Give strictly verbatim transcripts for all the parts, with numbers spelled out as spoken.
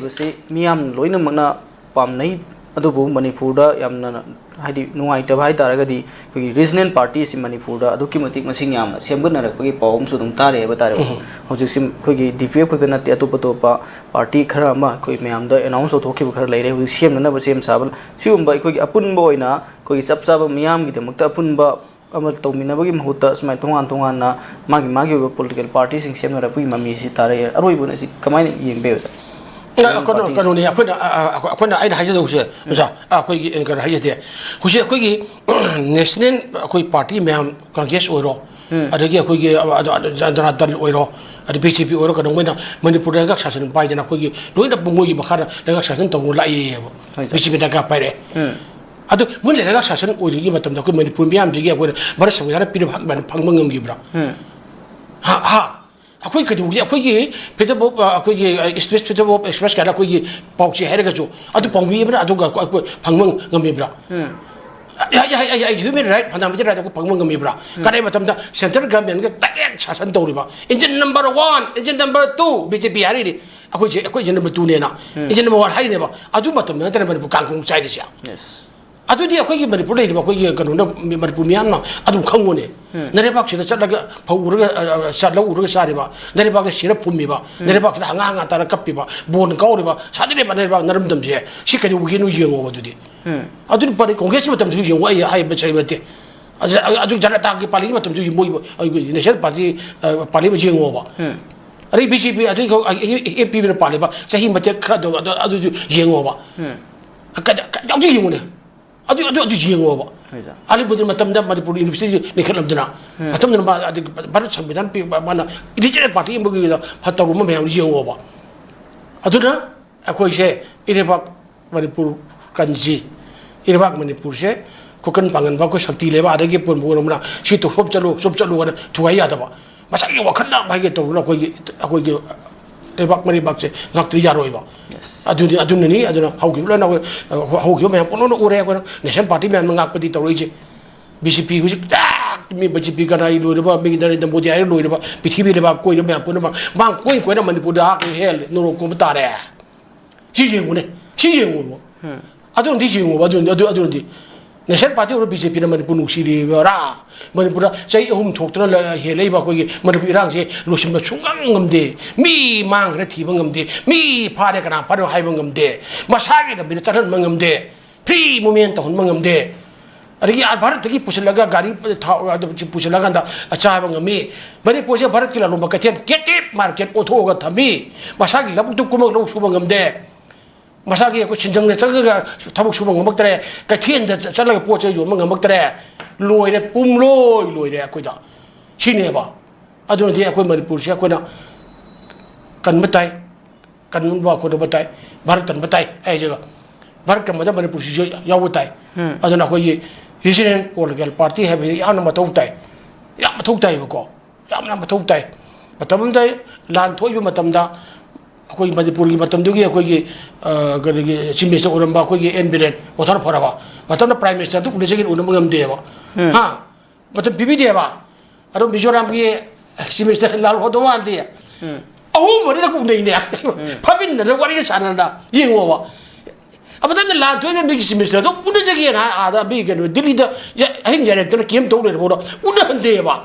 ꯁꯤ ꯃꯤꯌꯥꯝ ꯂꯣꯏꯅꯃꯛꯅ ꯄꯥꯝꯅꯩ꯫ ꯑꯗꯨꯕꯨ ꯃꯅꯤꯄꯨꯔꯗ ꯌꯥꯝꯅ, ꯍꯥꯏꯗꯤ, ꯅꯨꯡꯉꯥꯏꯇꯕ ꯍꯥꯏ ꯇꯥꯔꯒꯗꯤ, ꯑꯩꯈꯣꯏꯒꯤ ꯔꯤꯖꯅꯦꯜ ꯄꯥꯔꯇꯤꯁꯤ ꯃꯅꯤꯄꯨꯔꯗ ꯑꯗꯨꯛꯀꯤ ꯃꯇꯤꯛ ꯃꯁꯤꯡ ꯌꯥꯝꯅ ꯁꯦꯝꯒꯠꯅꯔꯛꯄꯒꯤ ꯄꯥꯎ ꯑꯃꯁꯨ ꯑꯗꯨꯝ ꯇꯥꯔꯛꯑꯦꯕ ꯇꯥꯔꯦ꯫ ꯎꯝ꯫ ꯍꯧꯖꯤꯛꯁꯤ ꯑꯩꯈꯣꯏꯒꯤ ꯗꯤ ꯄꯤ ꯑꯦꯐ ꯈꯛꯇ ꯅꯠꯇꯦ, ꯑꯇꯣꯞ ꯑꯇꯣꯞꯄ ꯄꯥꯔꯇꯤ ꯈꯔ ꯑꯃ ꯑꯩꯈꯣꯏ ꯃꯌꯥꯝꯗ ꯑꯦꯅꯥꯎꯟꯁ ꯇꯧꯊꯣꯛꯈꯤꯕ ꯈꯔ ꯂꯩꯔꯦ꯫ ꯍꯧꯖꯤꯛ ꯁꯦꯝꯅꯅꯕ ꯁꯦꯝ ꯁꯥꯕ, ꯁꯤꯒꯨꯝꯕ ꯑꯩꯈꯣꯏꯒꯤ ꯑꯄꯨꯟꯕ ꯑꯣꯏꯅ ꯑꯩꯈꯣꯏꯒꯤ ꯆꯞ ꯆꯥꯕ ꯃꯤꯌꯥꯝꯒꯤꯗꯃꯛꯇ ꯑꯄꯨꯟꯕ ꯑꯃ ꯇꯧꯃꯤꯟꯅꯕꯒꯤ ꯃꯍꯨꯠꯇ ꯁꯨꯃꯥꯏꯅ ꯇꯣꯉꯥꯟ ꯇꯣꯉꯥꯟꯅ ꯃꯥꯒꯤ ꯃꯥꯒꯤ ꯑꯣꯏꯕ ꯄꯣꯂꯤꯇꯤꯀꯦꯜ ꯄꯥꯔꯇꯤꯁꯤꯡ ꯁꯦꯝꯅꯔꯛꯄꯒꯤ ꯃꯃꯤꯁꯤ ꯇꯥꯔꯛꯑꯦ꯫ ꯑꯔꯣꯏꯕ ꯑꯣꯏꯅ ꯁꯤ ꯀꯃꯥꯏꯅ ꯌꯦꯡꯕꯤꯕ, ꯁꯔ? ꯑꯩꯈꯣꯏꯅ, ꯄꯥꯔꯇꯤꯁꯤꯡ ꯀꯩꯅꯣꯅꯦ, ꯑꯩꯈꯣꯏꯅ, ꯑ, ꯑ, ꯑꯩꯈꯣꯏꯅ, ꯑꯩꯅ ꯍꯥꯏꯖꯗꯧꯁꯦ, ꯎꯝ꯫ ꯑꯣꯖꯥ, ꯑ, ꯑꯩꯈꯣꯏꯒꯤ, ꯑ, ꯀꯩꯅꯣ ꯍꯥꯏꯖꯗꯦ꯫ ꯍꯧꯖꯤꯛ ꯑꯩꯈꯣꯏꯒꯤ ꯅꯦꯁꯅꯦꯜ ꯑꯩꯈꯣꯏ ꯄꯥꯔꯇꯤ ꯃꯌꯥꯝ, ꯀꯪꯒ꯭ꯔꯦꯁ ꯑꯣꯏꯔꯣ, ꯎꯝ꯫ ꯑꯗꯒꯤ ꯑꯩꯈꯣꯏꯒꯤ, ꯑ, ꯑ, ꯑ, ꯖꯅꯇꯥ ꯗꯜ ꯑꯣꯏꯔꯣ, ꯑꯗꯩ ꯕꯤ ꯖꯦ ꯄꯤ ꯑꯣꯏꯔꯣ, ꯀꯩꯅꯣ, ꯃꯣꯏꯅ ꯃꯅꯤꯄꯨꯔꯗ ꯂꯩꯉꯥꯛ ꯁꯥꯁꯟ ꯄꯥꯏꯗꯅ ꯑꯩꯈꯣꯏꯒꯤ ꯂꯣꯏꯅ ꯃꯣꯏꯒꯤ ꯃꯈꯥꯗ ꯂꯩꯉꯥꯛ ꯁꯥꯁꯟ ꯇꯧꯔ ꯂꯥꯛꯏꯌꯦꯕ꯫ ꯍꯣꯏ, ꯁꯔ꯫ ꯕꯤ ꯖꯦ ꯄꯤꯅ ꯂꯩꯉꯥꯛ ꯄꯥꯏꯔꯛꯑꯦ꯫ ꯎꯝ꯫ ꯑꯗꯨ ꯃꯣꯏ ꯂꯩꯉꯥꯛ ꯁꯥꯁꯟ ꯑꯣꯏꯔꯤꯉꯩ ꯃꯇꯝꯗ ꯑꯩꯈꯣꯏ ꯃꯅꯤꯄꯨꯔ ꯃꯤꯌꯥꯝꯁꯤꯒꯤ ꯑꯩꯈꯣꯏꯅ ꯚꯥꯔꯠ ꯁꯪꯕꯤꯙꯥꯟꯅ ꯄꯤꯔꯤꯕ ꯍꯛ ꯃꯌꯥꯝ ꯐꯪꯕ ꯉꯝꯈꯤꯕ꯭ꯔꯥ? ꯎꯝ꯫ ꯍꯥ, ꯍꯥ? ꯑꯩꯈꯣꯏ ꯀꯩꯗꯧꯕꯒꯤ ꯑꯩꯈꯣꯏꯒꯤ freedom of, ꯑ, ꯑꯩꯈꯣꯏꯒꯤ, ꯑ, speech, freedom of express ꯀꯥꯏꯅ ꯑꯩꯈꯣꯏꯒꯤ ꯄꯥꯎꯆꯦ ꯍꯥꯏꯔꯒꯁꯨ ꯑꯗꯨ ꯄꯥꯎꯃꯤ ꯑꯃꯅ ꯑꯗꯨꯒ ꯑꯩꯈꯣꯏ, ꯑꯩꯈꯣꯏ ꯐꯪꯕ ꯉꯝꯃꯤꯕ꯭ꯔꯥ? ꯎꯝ꯫ ꯑꯩ, ꯑꯩ, ꯑꯩ, ꯑꯩ, ꯑꯩ human right, fundamental right ꯑꯩꯈꯣꯏ ꯐꯪꯕ ꯉꯝꯃꯤꯕ꯭ꯔꯥ? ꯎꯝ꯫ ꯀꯗꯥꯏ ꯃꯇꯝꯗ central government ꯀ direct ꯁꯥꯁꯟ ꯇꯧꯔꯤꯕ? Engine number one, engine number two, B J P ꯍꯥꯏꯔꯤꯅꯤ꯫ ꯑꯩꯈꯣꯏꯁꯦ, ꯑꯩꯈꯣꯏꯁꯦ number two ꯅꯦꯅ꯫ ꯎꯝ꯫ Engine number one ꯍꯥꯏꯔꯤꯅꯦꯕ꯫ ꯑꯗꯨ ꯃꯇꯝꯗ ꯅꯠꯇꯅ ꯃꯅꯤꯄꯨꯔ ꯀꯥꯡꯈꯣꯡ ꯆꯥꯏꯔꯤꯁꯦ꯫ Yes꯫ ꯑꯗꯨꯗꯤ ꯑꯩꯈꯣꯏꯒꯤ ꯃꯅꯤꯄꯨꯔ ꯂꯩꯔꯤꯕ ꯑꯩꯈꯣꯏꯒꯤ ꯀꯩꯅꯣꯅ, ꯃꯅꯤꯄꯨꯔ ꯃꯤꯌꯥꯝꯅ ꯑꯗꯨꯝ ꯈꯪꯉꯨꯅꯦ꯫ ꯎꯝ꯫ ꯅꯔꯩꯕꯥꯛꯁꯤꯗ ꯆꯠꯂꯒ ꯐꯧ ꯎꯔꯒ, ꯑ, ꯑ, ꯆꯥ ꯂꯧ ꯎꯔꯒ ꯆꯥꯔꯤꯕ, ꯅꯔꯩꯕꯥꯛꯇ ꯁꯤꯔ ꯐꯨꯝꯃꯤꯕ, ꯎꯝ꯫ ꯅꯔꯩꯕꯥꯛꯁꯤꯗ ꯍꯪꯒꯥ ꯍꯪꯒꯥ ꯇꯥꯔ ꯀꯞꯄꯤꯕ, ꯕꯣꯟ ꯀꯥꯎꯔꯤꯕ, ꯁꯥꯟꯅꯔꯤꯕ ꯅꯔꯩꯕꯥꯛ ꯅꯔꯝꯗꯝꯁꯦ, ꯁꯤ ꯀꯩꯗꯧꯕꯒꯤꯅꯣ ꯌꯦꯡꯉꯣꯕ ꯑꯗꯨꯗꯤ꯫ ꯎꯝ꯫ ꯑꯗꯨ ꯄꯥꯔꯇꯤ, ꯀꯣꯡꯒ꯭ꯔꯦꯁꯀꯤ ꯃꯇꯝꯗꯁꯨ ꯌꯦꯡꯉꯣ, ꯑꯩ ꯍꯥꯏꯕ ꯁꯣꯏꯕ ꯅꯠꯇꯦ꯫ ꯑꯗꯨ, ꯑꯗꯨ ꯖꯅꯇꯥꯒꯤ ꯄꯥꯔꯇꯤꯒꯤ ꯃꯇꯝꯗꯁꯨ ꯃꯣꯏ, ꯑꯩꯈꯣꯏ ꯅꯦꯁꯅꯦꯜ ꯄꯥꯔꯇꯤ, ꯑ, ꯄꯥꯔꯇꯤ ꯑꯃ ꯌꯦꯡꯉꯣꯕ꯫ ꯎꯝ꯫ ꯑꯗꯩ ꯕꯤ ꯖꯦ ꯄꯤ, ꯑꯗꯩ ꯑꯦ ꯄꯤ ꯕꯤꯅ ꯄꯥꯜꯂꯤꯕ ꯆꯍꯤ ꯃꯇꯦꯛ ꯈꯔꯗꯣ, ꯑꯗꯨ, ꯑꯗꯨꯁꯨ ꯌꯦꯡꯉꯣꯕ꯫ ꯎꯝ꯫ ꯀ-, ꯀ-, ꯌꯥꯎꯖ ꯌꯦꯡꯉꯨꯅꯦ꯫ ꯑꯗꯨ, ꯑꯗꯨ, ꯑꯗꯨ ꯌꯦꯡꯉꯣꯕ꯫ ꯍꯣꯏ, ꯁꯥꯔ꯫ ꯑꯂꯤ ꯃꯨꯗꯤꯟ ꯃꯇꯝꯗ ꯃꯅꯤꯄꯨꯔ ꯌꯨꯅꯤꯚꯔꯁꯤꯇꯤ ꯂꯤꯡꯈꯠꯂꯝꯗꯅ, ꯎꯝ꯫ ꯃꯇꯝꯗꯨꯗ ꯃꯥ, ꯑꯗꯒꯤ ꯚꯥꯔꯠ ꯁꯪꯕꯤꯙꯥꯟ ꯄꯤꯕ, ꯃꯥꯅ ꯏꯂꯤꯇꯔꯦꯠ ꯄꯥꯔꯇꯤ ꯑꯃꯒꯤ ꯑꯣꯏꯅ ꯐ-, ꯇꯧꯔꯝꯕ ꯃꯌꯥꯝꯗꯨ ꯌꯦꯡꯉꯣꯕ꯫ ꯑꯗꯨꯅ ꯑꯩꯈꯣꯏꯁꯦ ꯏꯔꯩꯕꯥꯛ ꯃꯅꯤꯄꯨꯔ ꯀꯟꯁꯤ, ꯏꯔꯩꯕꯥꯛ ꯃꯅꯤꯄꯨꯔꯁꯦ ꯈꯨꯀꯟ ꯄꯥꯡꯒꯟꯕ, ꯑꯩꯈꯣꯏ ꯁꯛꯇꯤ ꯂꯩꯕ, ꯑꯗꯒꯤ ꯄꯨꯟꯕ ꯑꯣꯏꯔꯝꯕꯅ ꯁꯤ ꯇꯧ-, ꯁꯣꯝ ꯆꯠꯂꯨ, ꯁꯣꯝ ꯆꯠꯂꯨ ꯍꯥꯏꯅ ꯊꯨꯒꯥꯏ ꯌꯥꯗꯕ꯫ ꯃꯁꯥꯒꯤ ꯋꯥꯈꯜꯅ ꯍꯥꯏꯒꯦ ꯇꯧꯗꯅ ꯑꯩꯈꯣꯏꯒꯤ, ꯑꯩꯈꯣꯏꯒꯤ ꯂꯩꯕꯥꯛ ꯃꯔꯩꯕꯥꯛꯁꯦ ꯉꯥꯛꯇ꯭ꯔꯗꯤ ꯌꯥꯔꯣꯏꯕ꯫ Yes꯫ ꯑꯗꯨꯅꯤ, ꯑꯗꯨꯅꯅꯤ, ꯑꯗꯨꯅ ꯍꯧꯈꯤꯕ ꯂꯣꯏꯅ ꯑꯩꯈꯣꯏ, ꯍꯧꯈꯤꯕ ꯃꯌꯥꯝ ꯄꯨꯝꯅꯃꯛꯅ ꯎꯔꯦ꯫ ꯑꯩꯈꯣꯏꯅ ꯅꯦꯁꯅꯦꯜ ꯄꯥꯔꯇꯤ ꯃꯌꯥꯝꯅ ꯉꯥꯛꯄꯗꯤ ꯇꯧꯔꯛꯏꯁꯦ꯫ ꯕꯤ ꯖꯦ ꯄꯤ ꯍꯧꯖꯤꯛ, ꯑꯥ, ꯃꯤ ꯕꯤ ꯖꯦ ꯄꯤ ꯀꯅꯥꯏ ꯂꯣꯏꯔꯕ, ꯃꯤꯒꯤ ꯅꯔꯦꯟꯗ꯭ꯔ ꯃꯣꯗꯤ ꯍꯥꯏꯔ ꯂꯣꯏꯔꯕ, ꯄ꯭ꯔꯤꯊꯤꯕꯤ ꯂꯩꯕꯥꯛ ꯀꯣꯏꯔꯕ ꯃꯌꯥꯝ ꯄꯨꯝꯅꯃꯛ ꯃꯥꯡ ꯀꯣꯏ ꯀꯣꯏꯅ ꯃꯅꯤꯄꯨꯔꯗ ꯍꯥꯞꯈ꯭ꯔꯦ, ꯍꯦꯜ ꯅꯣꯔꯣꯛ ꯀꯣꯝꯕ ꯇꯥꯔꯦ꯫ ꯁꯤ ꯌꯦꯡꯉꯨꯅꯦ, ꯁꯤ ꯌꯦꯡꯉꯨꯕ꯫ ꯑꯗꯨꯅꯗꯤ ꯌꯦꯡꯉꯨꯕ, ꯑꯗꯨꯅꯗꯤ, ꯑꯗꯨ, ꯑꯗꯨꯅꯗꯤ ꯅꯦꯁꯅꯦꯜ ꯄꯥꯔꯇꯤ ꯑꯣꯏꯔ ꯕꯤ ꯖꯦ ꯄꯤꯅ ꯃꯅꯤꯄꯨꯔ ꯅꯨꯡꯁꯤꯔꯤꯕ꯭ꯔꯥ? ꯃꯅꯤꯄꯨꯔꯗ ꯆꯍꯤ ꯑꯍꯨꯝ ꯊꯣꯛꯇꯅ ꯂ-, ꯍꯦꯜꯂꯛꯏꯕ ꯑꯩꯈꯣꯏꯒꯤ ꯃꯅꯤꯄꯨꯔ ꯏꯔꯥꯡꯁꯦ ꯂꯣꯏꯁꯤꯟꯕ ꯁꯨꯡꯉꯝ ꯉꯝꯗꯦ꯫ ꯃꯤ ꯃꯥꯡꯈ꯭ꯔꯦ ꯊꯤꯕ ꯉꯝꯗꯦ꯫ ꯃꯤ ꯐꯥꯔꯦ ꯀꯅꯥ ꯐꯥꯔꯤꯅꯣ ꯍꯥꯏꯕ ꯉꯝꯗꯦ꯫ ꯃꯁꯥꯒꯤ ꯂꯝꯕꯤꯗ ꯆꯠꯍꯟꯕ ꯉꯝꯗꯦ꯫ ꯐ꯭ꯔꯤ ꯃꯨꯞꯃꯦꯟ ꯇꯧꯍꯟꯕ ꯉꯝꯗꯦ꯫ ꯑꯗꯒꯤ ꯑꯥ ꯚꯥꯔꯠꯇꯒꯤ ꯄꯨꯁꯤꯜꯂꯒ ꯒꯥꯔꯤ ꯊꯥꯎ ꯑꯗꯨ ꯄꯨꯁꯤꯜꯂꯀꯥꯟꯗ ꯆꯥꯕ ꯉꯝꯃꯤ꯫ ꯃꯅꯤꯄꯨꯔꯁꯦ ꯚꯥꯔꯠꯀꯤ ꯂꯂꯣꯟꯕ ꯀꯩꯊꯦꯜ, ꯀꯦꯇꯤꯞ ꯃꯥꯔꯀꯦꯠ ꯑꯣꯟꯊꯣꯛꯑꯒ ꯊꯝꯃꯤ꯫ ꯃꯁꯥꯒꯤ ꯂꯧꯕꯨꯛꯇ ꯀꯨꯝꯃꯒ ꯂꯧ ꯁꯨꯕ ꯉꯝꯗꯦ꯫ ꯃꯁꯥꯒꯤ ꯑꯩꯈꯣꯏ ꯁꯤꯟꯖꯪꯗ ꯆꯠꯂꯒ ꯊꯕꯛ ꯁꯨꯕ ꯉꯝꯃꯛꯇ꯭ꯔꯦ꯫ ꯀꯩꯊꯦꯜꯗ ꯆꯠꯂꯒ ꯄꯣꯠ ꯆꯩ ꯌꯣꯟꯕ ꯉꯝꯃꯛꯇ꯭ꯔꯦ꯫ ꯂꯣꯏꯔꯦ, ꯄꯨꯝꯂꯣꯏ ꯂꯣꯏꯔꯦ ꯑꯩꯈꯣꯏꯗ꯫ ꯁꯤꯅꯦꯕ꯫ ꯑꯗꯨꯅꯗꯤ ꯑꯩꯈꯣꯏ ꯃꯅꯤꯄꯨꯔꯁꯦ ꯑꯩꯈꯣꯏꯅ ꯀꯟꯕ ꯇꯥꯏ, ꯀꯟꯕ ꯈꯣꯠꯅꯕ ꯇꯥꯏ, ꯚꯥꯔꯠ ꯀꯟꯕ ꯇꯥꯏ ꯍꯥꯏꯁꯦ꯫ ꯚꯥꯔꯠ ꯀꯟꯕꯗ ꯃꯅꯤꯄꯨꯔꯁꯤꯁꯨ ꯌꯥꯎꯕ ꯇꯥꯏ꯫ ꯑꯗꯨꯅ ꯑꯩꯈꯣꯏꯒꯤ ꯔꯤꯖꯅꯦꯜ ꯄꯣꯂꯤꯇꯤꯀꯦꯜ ꯄꯥꯔꯇꯤ ꯍꯥꯏꯕꯁꯤ ꯌꯥꯝꯅ ꯃꯊꯧ ꯇꯥꯏ, ꯌꯥꯝ ꯃꯊꯧ ꯇꯥꯏꯕꯀꯣ, ꯌꯥꯝꯅ ꯃꯊꯧ ꯇꯥꯏ꯫ ꯃꯇꯝ ꯑꯃꯗ ꯂꯥꯟ ꯊꯣꯛꯏꯕ ꯃꯇꯝꯗ ꯑꯩꯈꯣꯏ ꯃꯅꯤꯄꯨꯔꯒꯤ ꯃꯇꯝꯗꯨꯒꯤ ꯑꯩꯈꯣꯏꯒꯤ, ꯑ, ꯀꯔꯤꯒꯤ ꯆꯤꯐ ꯃꯤꯅꯤꯁꯇꯔ ꯑꯣꯏꯔꯝꯕ ꯑꯩꯈꯣꯏꯒꯤ ꯑꯦꯟ ꯕꯤꯔꯦꯟ, ꯃꯊꯧꯅꯥ ꯐꯔꯕ ꯃꯇꯝꯗ ꯄ꯭ꯔꯥꯏꯝ ꯃꯤꯅꯤꯁꯇꯔꯗꯨ ꯎꯅꯖꯒꯦꯅ ꯎꯅꯕ ꯉꯝꯗꯦꯕ꯫ ꯍꯥ? ꯃꯇꯝ ꯄꯤꯕꯤꯗꯦꯕ꯫ ꯑꯗꯣ ꯃꯤꯖꯣꯔꯥꯝꯒꯤ ꯆꯤꯐ ꯃꯤꯅꯤꯁꯇꯔ ꯂꯥꯜ ꯍꯣꯗꯋꯥꯟꯗꯤ ꯑꯍꯨꯝ ꯃꯔꯤꯔꯛ ꯎꯅꯩꯅꯦ꯫ ꯐꯝꯃꯤꯟꯅꯗꯅ ꯋꯥꯔꯤꯒ ꯁꯥꯟꯅꯗꯅ ꯌꯦꯡꯉꯣꯕ꯫ ꯑꯃꯇꯪꯗ ꯂꯥꯟ ꯊꯣꯛꯏꯕ ꯃꯤꯒꯤ ꯆꯤꯐ ꯃꯤꯅꯤꯁꯇꯔꯗꯣ ꯎꯅꯖꯒꯦꯅ ꯍꯥꯏ-, ꯑꯥꯗ ꯃꯤ ꯀꯩꯅꯣ ꯗꯤꯜꯂꯤꯗ ꯌ-, ꯑꯍꯤꯡ ꯌꯥꯔꯦꯛꯇꯅ ꯀꯦꯝ ꯇꯧ ꯂꯩꯔꯕ ꯎꯅꯍꯟꯗꯦꯕ꯫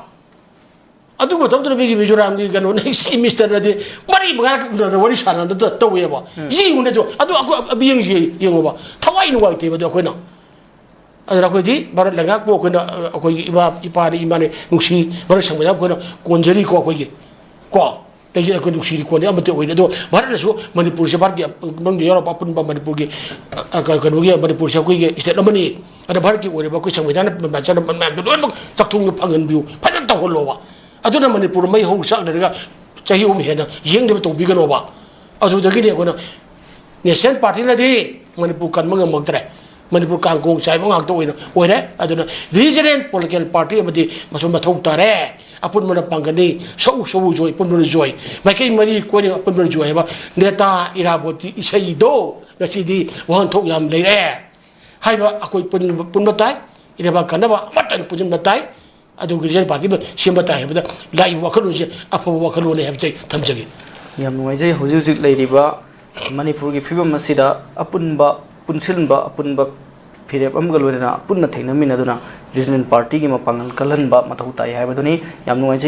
ꯑꯗꯨ ꯃꯇꯝꯗꯨꯗ ꯃꯤꯒꯤ ꯃꯤꯖꯣꯔꯥꯝꯒꯤ ꯀꯩꯅꯣꯅ ꯆꯤꯐ ꯃꯤꯅꯤꯁꯇꯔꯅꯗꯤ ꯃꯔꯤ ꯃꯉꯥꯔꯛ ꯎꯅꯔ ꯋꯥꯔꯤ ꯁꯥꯟꯅꯗꯅ ꯇꯧꯋꯦꯕ꯫ ꯌꯦꯡꯉꯨꯅꯦ ꯑꯗꯣ, ꯑꯗꯨ ꯑꯩꯈꯣꯏ ꯑꯕ ꯌꯦꯡꯁꯤ ꯌꯦꯡꯉꯣꯕ꯫ ꯊꯋꯥꯏ ꯅꯨꯡꯉꯥꯏꯇꯦꯕ ꯑꯗꯣ ꯑꯩꯈꯣꯏꯅ꯫ ꯑꯗꯨꯅ ꯑꯩꯈꯣꯏꯗꯤ ꯚꯥꯔꯠ ꯂꯩꯉꯥꯛꯄꯨ ꯑꯩꯈꯣꯏꯅ, ꯑꯩꯈꯣꯏꯒꯤ ꯏꯃꯥ, ꯏꯄꯥꯅꯤ, ꯏꯃꯥꯅꯤ ꯅꯨꯡꯁꯤ, ꯚꯥꯔꯠ ꯁꯪꯕꯤꯙꯥꯟ ꯑꯩꯈꯣꯏꯅ ꯀꯣꯟꯖꯔꯤꯀꯣ ꯑꯩꯈꯣꯏꯒꯤ꯫ ꯀꯣ? ꯂꯩꯖꯩ, ꯑꯩꯈꯣꯏ ꯅꯨꯡꯁꯤꯔꯤ ꯀꯣꯟꯅꯤ ꯑꯃꯠꯇ ꯑꯣꯏꯔꯦ꯫ ꯑꯗꯣ ꯚꯥꯔꯠꯅꯁꯨ ꯃꯅꯤꯄꯨꯔꯁꯦ ꯚꯥꯔꯠꯀꯤ ꯃꯅꯨꯡꯗ ꯌꯥꯎꯔꯛꯄ ꯑꯄꯨꯟꯕ ꯃꯅꯤꯄꯨꯔꯒꯤ, ꯑ, ꯑ, ꯀꯩꯅꯣꯒꯤ ꯃꯅꯤꯄꯨꯔꯁꯦ ꯑꯩꯈꯣꯏꯒꯤ ꯁ꯭ꯇꯦꯠ ꯑꯃꯅꯤ꯫ ꯑꯗ ꯚꯥꯔꯠꯀꯤ ꯑꯣꯏꯔꯤꯕ ꯑꯩꯈꯣꯏ ꯁꯪꯕꯤꯙꯥꯟꯅ ꯃꯌꯥꯝꯗꯣ ꯂꯣꯏꯅꯃꯛ ꯆꯥꯛꯊꯨꯡꯗ ꯐꯪꯍꯟꯕꯤꯌꯨ, ꯐꯖꯅ ꯇꯧꯍꯜꯂꯣꯕ꯫ ꯑꯗꯨꯅ ꯃꯅꯤꯄꯨꯔ ꯃꯩ ꯍꯧ ꯆꯥꯛꯅꯔꯒ ꯆꯍꯤ ꯑꯍꯨꯝ ꯍꯦꯟꯅ ꯌꯦꯡꯗꯕ ꯇꯧꯕꯤꯒꯅꯣꯕ꯫ ꯑꯗꯨꯗꯒꯤꯗꯤ ꯑꯩꯈꯣꯏꯅ ꯅꯦꯁꯅꯦꯜ ꯄꯥꯔꯇꯤꯅꯗꯤ ꯃꯅꯤꯄꯨꯔ ꯀꯟꯕ ꯉꯝꯃꯛꯇ꯭ꯔꯦ꯫ ꯃꯅꯤꯄꯨꯔ ꯀꯥꯡꯈꯣꯡ ꯆꯥꯏꯕ ꯉꯥꯛꯇ ꯑꯣꯏꯅ ꯑꯣꯏꯔꯦ꯫ ꯑꯗꯨꯅ ꯔꯤꯖꯅꯦꯜ ꯄꯣꯂꯤꯇꯤꯀꯦꯜ ꯄꯥꯔꯇꯤ ꯑꯃꯗꯤ ꯃꯊꯧ, ꯃꯊꯧ ꯇꯥꯔꯦ꯫ ꯑꯄꯨꯟꯕꯅ ꯄꯥꯡꯒꯜꯅꯤ, ꯁꯧ ꯁꯧ ꯖꯣꯏ, ꯑꯄꯨꯟꯕꯅ ꯖꯣꯏ, ꯃꯥꯏꯀꯩ ꯃꯔꯤ ꯀꯣꯏꯅ ꯑꯄꯨꯟꯕꯅ ꯖꯣꯏ ꯍꯥꯏꯕ ꯅꯦꯇꯥ ꯏꯔꯥꯕꯣꯠꯀꯤ ꯏꯁꯩꯗꯣ ꯉꯁꯤꯗꯤ ꯋꯥꯍꯟꯊꯣꯛ ꯌꯥꯝ ꯂꯩꯔꯦ꯫ ꯍꯥꯏꯕ ꯑꯩꯈꯣꯏ ꯄꯨꯟꯕ, ꯄꯨꯟꯕ ꯇꯥꯏ, ꯏꯔꯩꯕꯥꯛ ꯀꯟꯅꯕ ꯑꯃꯠꯇ ꯄꯨꯟꯁꯤꯟꯕ ꯇꯥꯏ꯫ ꯑꯗꯨꯒ ꯔꯤꯖꯅꯦꯜ ꯄꯥꯔꯇꯤ ꯑꯃ ꯁꯦꯝꯕ ꯇꯥꯏ ꯍꯥꯏꯕꯗ ꯂꯥꯛꯏꯕ ꯋꯥꯈꯜꯂꯣꯟꯁꯦ ꯑꯐꯕ ꯋꯥꯈꯜꯂꯣꯟꯅꯤ ꯍꯥꯏꯕꯁꯦ ꯑꯩ ꯊꯝꯖꯒꯦ꯫ ꯌꯥꯝ ꯅꯨꯡꯉꯥꯏꯖꯩ꯫ ꯍꯧꯖꯤꯛ ꯍꯧꯖꯤꯛ ꯂꯩꯔꯤꯕ ꯃꯅꯤꯄꯨꯔꯒꯤ ꯐꯤꯕꯝ ꯑꯁꯤꯗ ꯑꯄꯨꯟꯕ ꯄꯨꯟꯁꯤꯟꯕ, ꯑꯄꯨꯟꯕ ꯐꯤꯔꯦꯞ ꯑꯃꯒ ꯂꯣꯏꯅꯅ ꯑꯄꯨꯟꯅ ꯊꯦꯡꯅꯃꯤꯟꯅꯗꯨꯅ ꯔꯤꯖꯅꯦꯜ ꯄꯥꯔꯇꯤꯒꯤ ꯃꯄꯥꯡꯒꯜ ꯀꯜꯍꯟꯕ ꯃꯊꯧ ꯇꯥꯏ ꯍꯥꯏꯕꯗꯨꯅꯤ꯫ ꯌꯥꯝ ꯅꯨꯡꯉꯥꯏꯖꯩ꯫